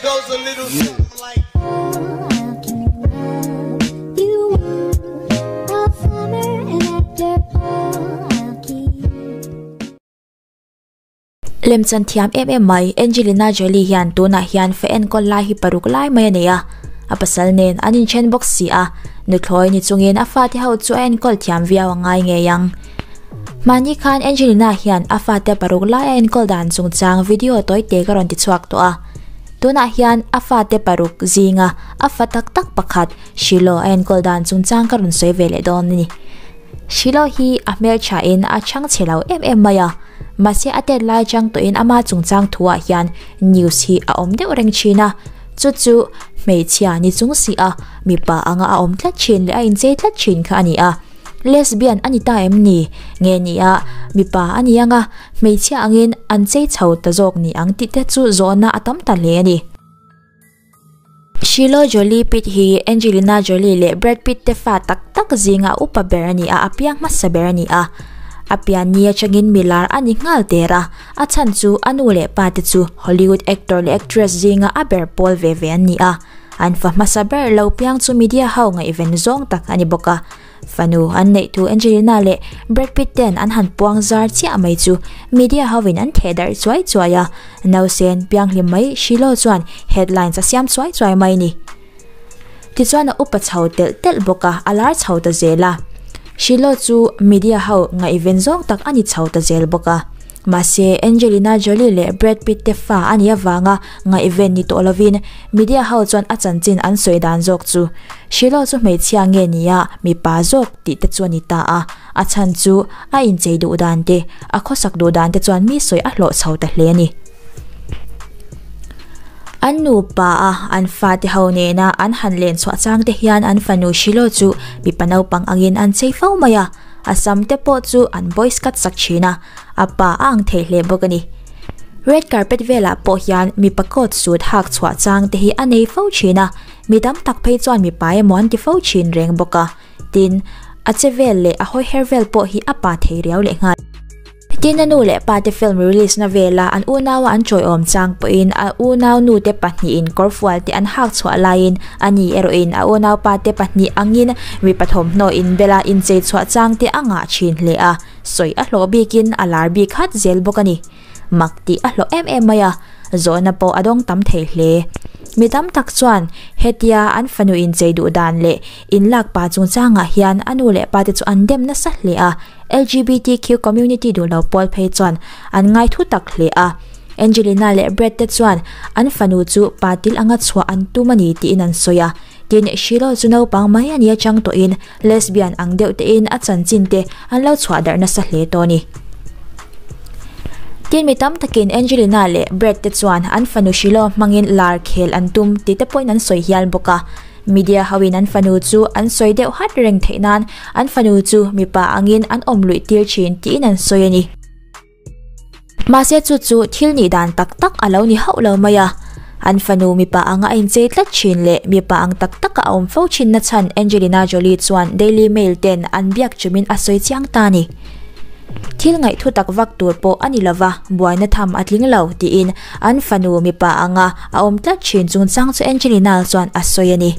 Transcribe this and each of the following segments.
goes a little something like. Lemchan thiam em em mai Angelina Jolie hian tunah hian fa enkawl lai hi paruk lai mai a nei a, a pasal nen an inthen bawk si a, nuthlawi ni chungin a fate ho chu a enkawl thiam viau a ngai ngei ang. Mahni khan Angelina hian a fate paruk lai a enkawl dan chungchang video tawi te ka rawn ti chhuak tawh a. Tunah hian a fate paruk zinga a fa tak tak pakhat Shiloh a enkawl dan chungchang ka rawn sawi ve leh dawn a ni. Shiloh hi a hmelthain a chhang chhe lo em em mai a, mahse a tet lai chang tawhin ama chungchang thuah hian news hi a awm deuh reng thin a, chu chu hmeichhia ni chung si a mipa anga a awm tlat thin leh a inchei tlat thin kha a ni a. Lesbian a ni ta em ni? Nge ni a, mipa a ni anga hmeichhia angin an chei chho ta zawk ni ang tih te chu zawhna a tam ta hle a ni. Shiloh Jolie Pitt hi Angelina Jolie leh Brad Pitt te fa tak tak zinga upa ber a ni a, a piang hmasa ber a ni a. A pian ni atangin milar a ni nghal der a, a chhan chu a nu leh pa te chu Hollywood actor leh actress zinga a ber pawl ve ve an ni a. An fa hmasa ber lo piang chu media ho ngaihven zawng tak a ni bawk a. Fanu an neih thu Angelina leh Brad Pitt ten an han puang zar chiah mai chu media hovin an theh darh chuai chuai a, nausen pianghlim mai Shiloh chuan headlines a siam chuai chuai mai ni. Tichuan a upa chho telh telh bawk a, a lar chho ta zel a. Shiloh chu media ho ngaihven zawng tak a ni chho ta zel bawk a. Mahse, Angelina Jolie leh Brad Pitt te fa a nih avanga ngaihven ni tawh lovin media ho chuan a chanchin an sawi dan zawk chu Shiloh chu hmeichhia nge nia mipa zawk tih te chu a ni ta a, a chhan chu a inchei duh dan te, a khawsak duh dan te chuan mi sawi a hlawh chho ta hle a ni. An nupa a an fate ho nena an han len chhuah chang te hian an fanu Shiloh chu mipa naupang angin an chei fo mai a, a sam te pawh chu an boys cut sak thin a. a pa a ang thei hle bawk a ni. Red carpet velah pawh hian mipa coat suit hak chhuah chang te hi a nei fo thin a, mi tam tak phei chuan mipa emaw an ti fo thin reng bawk a, tin, a che vel leh a hawi her vel pawh hi a pa thei riau leh nghal. Tin, a nu leh pa te film release na vela an unaua an chawiawm chang pawhin a unau nu te pahnihin kawrfual te an hak chhuah laiin a ni erawhin a unaupa te pahnih angin mipa thawmhnaw inbela inchei chhuah chang te a ngah thin hle a. Sawi a hlawh bikin a lar bik hat zel bawk a ni. Mak tih a hlawh em em mai a, zawhna pawh a dawng tam thei hle. Mi tam tak chuan hetia an fanu inchei duh dan leh inlak pa chungchangah hian a nu leh pate chu an dem nasa hle a, LGBTQ community duh lo pawl phei chuan an ngai thu tak hle a. Angelina leh Brad te chuan an fanu chu pa til anga chhuah an tum a ni tiin an sawi a. Tin, Shiloh chu naupang mai a nia chang tawhin Lesbian ang deuh tein a chanchin te an lo chhuah darh nasa hle tawh a ni. Tin, mi tam takin Angelina leh Brad te chuan an fanu Shiloh hmangin lar khel an tum tih te pawhin an sawi hial bawk a. Media hoin an fanu chu an sawi deuh hat reng theih nan an fanu chu mipa angin an awm luih tir thin tiin an sawi a ni. Mahse chu chu thil nih dan tak tak a lo ni hauh lo mai a, an fanu mipa anga a inchei tlat thin leh mipa ang tak taka a awm fo thin na chhan Angelina Jolie chuan Daily Mail ten an biak chumin a sawi chiang ta a ni. Thil ngaihthu tak vak tur pawh a ni lova, buaina tham a tling lo tiin an fanu mipa anga a awm tlat thin chungchang chu Angelina chuan a sawi a ni.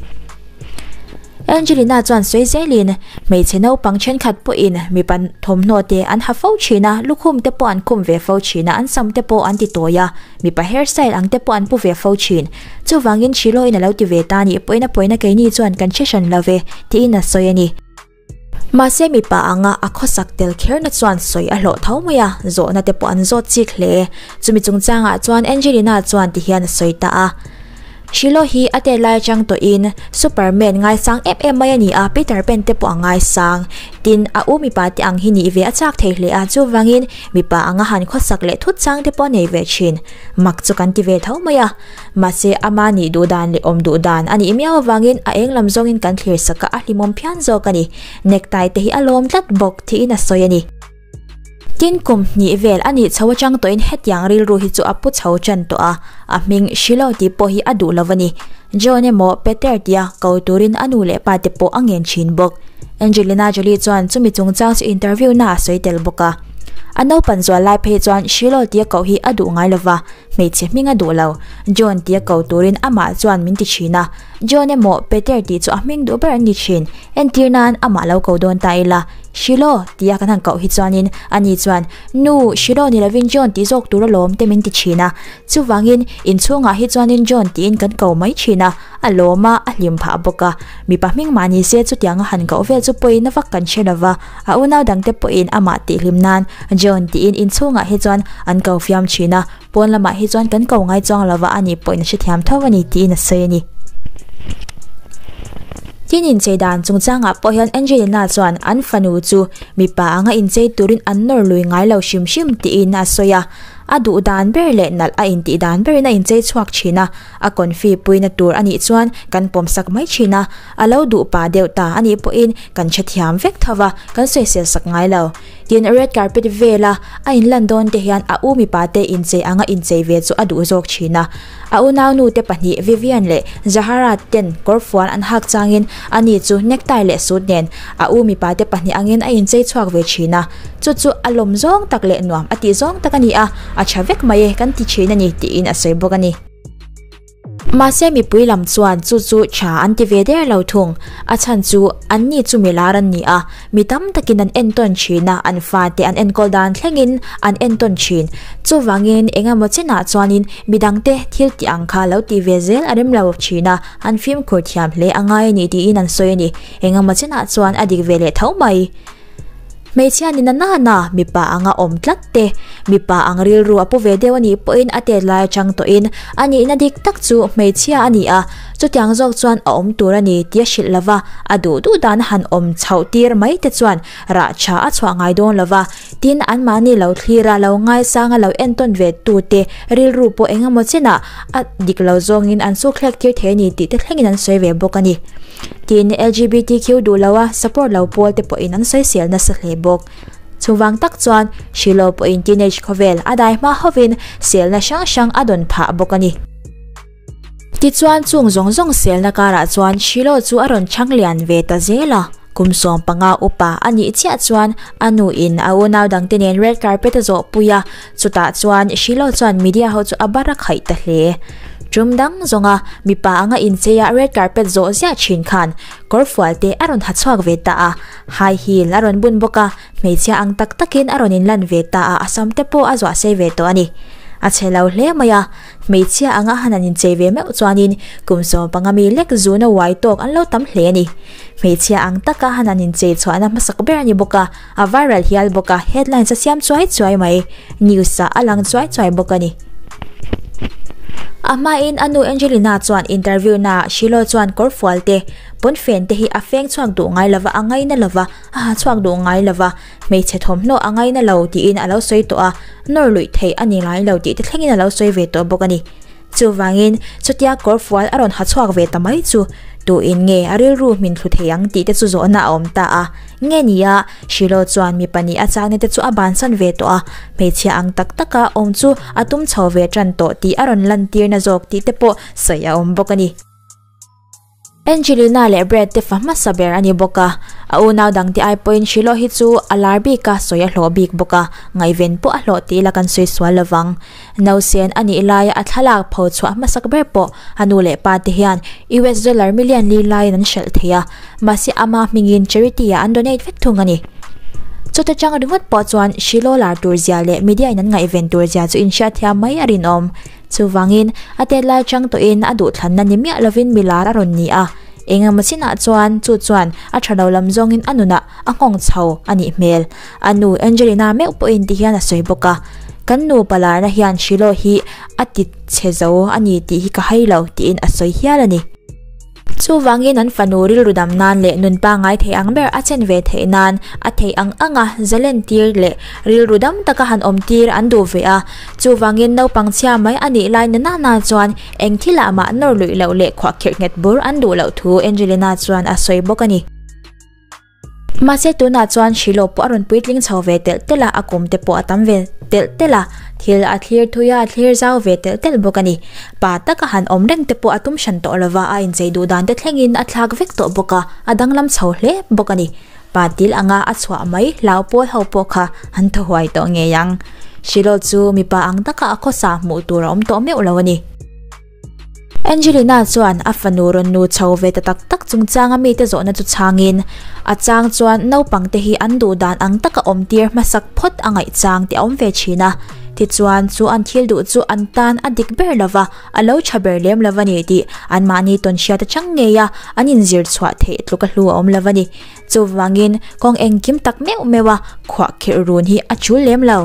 Angelina chuan sawi zelin, hmeichhe naupang thenkhat pawhin mipa thawmhnaw te an ha fo thin a, lukhum te pawh an khum ve fo thin a, an sam te pawh an ti tawi a, mipa hairstyle ang te pawh an pu ve fo thin. Chuvangin Shiloh-in a lo ti ve ta nih pawhin a pawina keini chuan kan hre hran lo ve, tiin a sawi a ni. Mahse mipa anga a khawsak tel kherna chuan sawi a hlawh tho mai a, zawhna te pawh an zawt chik hle. Chumi chungchangah chuan Angelina chuan tihian a sawi ta a. Shiloh hi a tet lai atang tawhin Superman ngaisang em em mai a ni a, Peter Pan te pawh a ngaisang. Tin, a u mipa te ang hi nih ve a chak thei hle a, chuvangin mipa anga han khawsak leh thut chang te pawh a nei ve thin. Mak chu kan ti ve tho mai a. Mahse, ama nih duh dan leh awm duh dan a nih miau avangin a eng lam zawngin kan thlir sak a, a hlimawm phian zawk a ni. Necktie te hi a lawm tlat bawk tiin a sawi a ni. Tin kum hnih vel a nih chho atang tawhin hetiang rilru hi chu a pu chho tan tawh a, a hming Shiloh tih pawh hi a duh lo a ni. John emaw Peter tia ko turin a nu leh pa te pawh a ngen thin bawk. Angelina Jolie chuan chumi chungchang chu interview na a sawi tel bawk a. A naupan zual lai phei chuan Shiloh tia koh hi a duh ngai lo va. Hmeichhe hming a duh lo. John tia ko turin amah chuan min ti thin a. John emaw Peter tih chu a hming duh ber an ni thin. Entir nan amah lo ko dawn ta ila. Shiloh tia kan han koh hi chuanin ani chuan Nu, Shiloh ni lovin John tih zawk tur alawm te min ti thin a. Chuvangin inchhungah hi chuanin John tiin kan ko mai thin a, a lawm a, a hlim phah bawk a. Mipa hming mah ni se chutianga han koh vel chu pawhin a vak kan hre lova, a unau dangte pawhin amah tihhlim nan John tiin inchhungah hi chuan an ko fiam thin a, pawn lamah hi chuan kan ko ngai chuang lova ani pawhin a hrethiam tho a ni tiin a sawi a ni. Tin inchei dan chungchangah pawh hian Angelina chuan an fanu chu mipa anga inchei turin an nawr lui ngai lo hrim hrim tiin a sawi a. A duh dan ber leh nalh a intih dan berin a inchei chhuak thin a, a confi puina tur a nih chuan kan pawmsak mai thin a, a lo duh pa deuh ta a nih pawhin kan hrethiam vek tho va, kan sawisel sak ngai lo. Tin, red carpet vela a inlan dawn te hian a u mipa te inchei anga inchei ve chu a duh zawk thin a. A unaunu te pahnih Vivian leh Zahara ten kawrfuan an hak changin ani chu necktie leh suit nen a u mipa te pahnih angin a inchei chhuak ve thin a. Chu chu a lawm zawng tak leh nuam a tih zawng tak a ni a, a tha vek mai e kan ti thin a ni tiin a sawi bawk a ni. Mahse mipui lam chuan chu chu tha an ti ve der lo thung. A chhan chu anni chu milar an ni a, mi tam takin an entawn thin a, an fate an enkawl dan thlengin an entawn thin. Chuvangin engemaw chinah chuanin midangte thil tih ang kha lo tih ve zel a rem lo thin a, an fimkhur thiam hle a ngai a ni tiin an sawi a ni. Engemaw chinah chuan a dik ve leh tho mai. Hmeichhia ni na nana mipa anga awm tlat te, mipa ang rilru a pu ve deuh a nih pawhin a tet lai atang tawhin a nihna dik tak chu hmeichhia a ni a, chutiang zawk chuan a awm tur a ni tih a hrilh lova, a duh duh dan a han awm chhoh tir mai te chuan rah tha a chhuah ngai dawn lova, tin anmahni lo thlir a, lo ngaisang a lo entawn ve tu te rilru pawh eng emaw chinah a dik lo zawngin an sukthlek tir thei a ni tih te thlengin an sawi ve bawk a ni. Tin, LGBTQ duh lo a support lo pawl te pawhin an sawisel nasa hle bawk. Chuvang tak chuan Shiloh pawhin teenage khawvel a dai hma hovin selna hrang hrang a dawn phah bawk a ni. Tichuan chung zawng zawng selna karah chuan Shiloh chu a rawn chhang lian ve ta zel a. Kum 15 upa a nih chiah chuan a nu in a unau dangte nen red carpet a zawh pui a, Chutah chuan Shiloh chuan media ho chu a bar a khaih ta hle. Tum dang zawnga mipa anga incheia red carpet zawh ziah thin khan kawrfual te a rawn ha chhuak ve ta a, high heel a rawn bun bawk a, hmeichhia ang tak takin a rawn inlan ve ta a, a sam te pawh a zuah sei ve tawh a ni. A chhe lo hle mai a, hmeichhia anga han an inchei ve meuh chuanin kum 15 mi lek zuna uai tawk an lo tam hle a ni. Hmeichhia ang taka han an inchei chhuahna hmasak ber a ni bawk a, A viral hial bawk a, headlines a siam chuai chuai mai. News ah a lang chuai chuai bawk a ni. A hmain a nu Angelina chuan interview naah Shiloh chuan kawrfual te, pawnfen te hi a feng chhuak duh ngai lova, a ngaina lova, a ha chhuak duh ngai lova, hmeichhe thawmhnaw a ngaina lo tiin a lo sawi tawh a, nawr luih theih a ni ngai lo tih te thlengin a lo sawi ve tawh bawk a ni. Chuvangin, chutia kawrfual a rawn ha chhuak ve ta mai chu tuin nge a rilru hmin thlu thei ang tih te chu zawhna a awm ta a. Nge nia, Shiloh chuan mipa nih a chakna te chu a bansan ve tawh a, hmeichhia ang tak taka awm chu a tum chho ve tan tawh tih a rawn lantirna zawk tih te pawh sawi a awm bawk a ni. Angelina leh Brad te fa hmasa ber a ni bawk a, a unau dangte ai pawhin Shiloh hi chu a lar bik a, sawi a hlawh bik bawk a, ngaihven pawh a hlawh tih ila kan sawi sual lovang. Nausen a nih laia a thlalak pho chhuah hmasak ber pawh a nu leh pa te hian US dollar million li laiin an hralh thei a, mahse ama hmingin charity ah an donate vek thung a ni. Chuta chang ringawt pawh chuan Shiloh lar tur zia leh media in an ngaihven tur zia chu inhriatthiam mai a rinawm. Chuvangin, a tet lai chang tawhin a duhthlanna ni miah lovin milar a rawn ni a, engemaw chinah chuan chu chuan a tha lo lam zawngin a nunah a nghawng chho a nih hmel. A nu Angelina meuh pawhin tihian a sawi bawk a, Kan nupa larna hian Shiloh hi a ti chhe zo a ni tih hi ka hai lo, tiin a sawi hial a ni. Chuvangin an fanu rilru dam nan leh nun pangngai thei ang ber a chen ve theih nan a theih ang anga zalen tir leh rilru dam taka han awm tir an duh ve a. Chuvangin naupang chhia mai a nih lai na nana chuan eng thilah mah nawr luih loh leh khuahkhirh nghet bur an duh loh thu Angelina chuan a sawi bawk a ni. Mahse tunah chuan Shiloh pawh a rawn puitling chho ve telh telh a, a kum te pawh a tam ve telh telh a, thil a thlir thui a, a thlir zau ve telh telh bawk a ni. Pa taka han awm reng te pawh a tum hran tawh lova, a inchei duh dan te thlengin a thlak vek tawh bawk a, a danglam chho hle bawk a ni. Pa til anga a chhuah mai hlau pawl ho pawh kha an thaw huai tawh ngei ang. Shilloh chu mipa ang taka a khawsa hmuh tur a awm tawh meuh lo a ni. Angelina chuan a fanu rawn nu chho ve ta tak tak chungchanga mite zawhna chu chhangin, a chang chuan naupangte hi an duh dan ang taka awm tir hmasak phawt a ngaih chang tih a awm ve thin a. Tichuan, chu an thil duh chu an tan a dik ber lova, a lo tha ber lem lova ni tih anmahni tawn hriat atang ngeia an inzir chhuah theih tluka hlu a awm lova ni. Chuvangin, kawng engkim tak meuh meuh a khuahkhirh run hi a chul lem lo.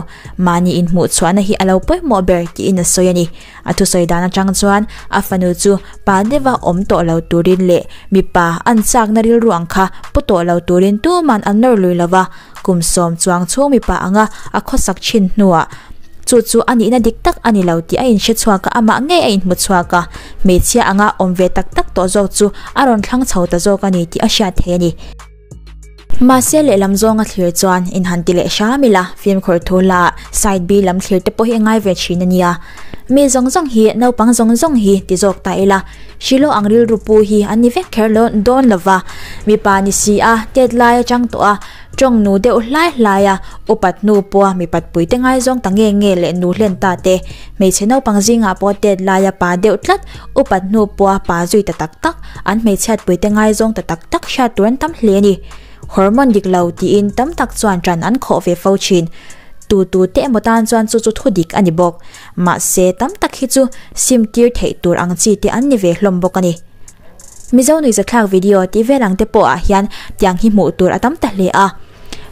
Mahni inhmuh chhuahna hi a lo pawimawh ber tiin a sawi a ni. A thusawi dan atang chuan a fanu chu pa deuha awm tawh lo turin leh mipa an chakna rilru ang kha pu tawh lo turin tuman an nawr lui lo va, kum sawm chuang chhung mipa anga a khawsak thin hnuah chu chu a nihna dik tak a ni lo tih a inhre chhuak a, amah ngei a inhmu chhuak a, hmeichhia anga awm ve tak tak tawh zawk chu a rawn thlang chho ta zawk a ni tih a hriat thei a ni. Mahse lehlam zawnga thlir chuan in han ti leh hram ila, fimkhur thu hla side B lam thlir te pawh hi a ngai ve thin a nia. Mi zawng zawng hi naupang zawng zawng hi ti zawk ta ila, Shilo ang rilru pu hi an ni vek kher lo dawn lova, mipa ni si a, tet lai atang tawh a, tawng nu deuh hlai hlai a, upat hnu pawha mipat pui te ngaizawng ta nge nge leh nu hlen ta te, hmeichhe naupang zingah pawh tet laia pa deuh tlat, upat hnu pawha pa zui ta tak tak, an hmeichhiat pui te ngaizawng ta tak tak hriat tur an tam hle a ni. Hormone dik lo tiin tam tak chuan ṭan an khawh ve fo ṭhin. Tu tu te emaw tan chuan chu chu thu dik a ni bawk. Mahse tam tak hi chu sim tir theih tur ang chi te an ni ve hlawm bawk a ni. Mizo nuihzathlak video tih vel ang te pawh ah hian tiang hi hmuh tur a tam ta hle a.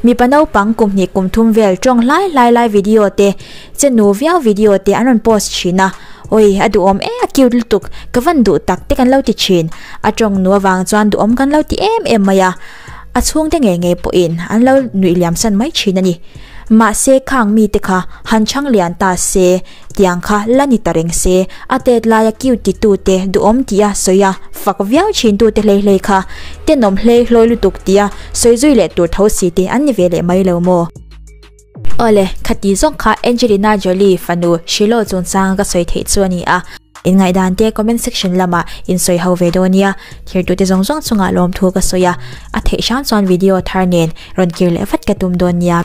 Mipa naupang kum hnih kum thum vel tawng hlai hlai lai video te, che nu viau video te an rawn post thin a. Oi, a duhawm e, a cute lutuk, ka van duh tak te kan lo ti thin. A tawng nu avang chuan duhawm kan lo ti em em mai a. A chhungte ngei ngei pawhin an lo nuih liam san mai thin a ni. Mahse khang mite kha han chhang lian ta se, tiang kha la ni ta reng se, a tet laia cute titute duhawm tia sawi a fak viau thintute hlei hlei kha tenawm hlei hlawi lutuk tia sawi zui leh tur tho si te an ni ve leh mai lo maw? Awle, khati zawng kha Angelina Jolie fanu Shiloh chungchanga ka sawi theih chu a ni a. In ngaihdan te comment section lamah in sawi ho ve dawn nia. Thirtute zawng zawng chungah lawmthu ka sawi a, a theih hram chuan video thar nen rawn kir leh vat ka tum dawn nia.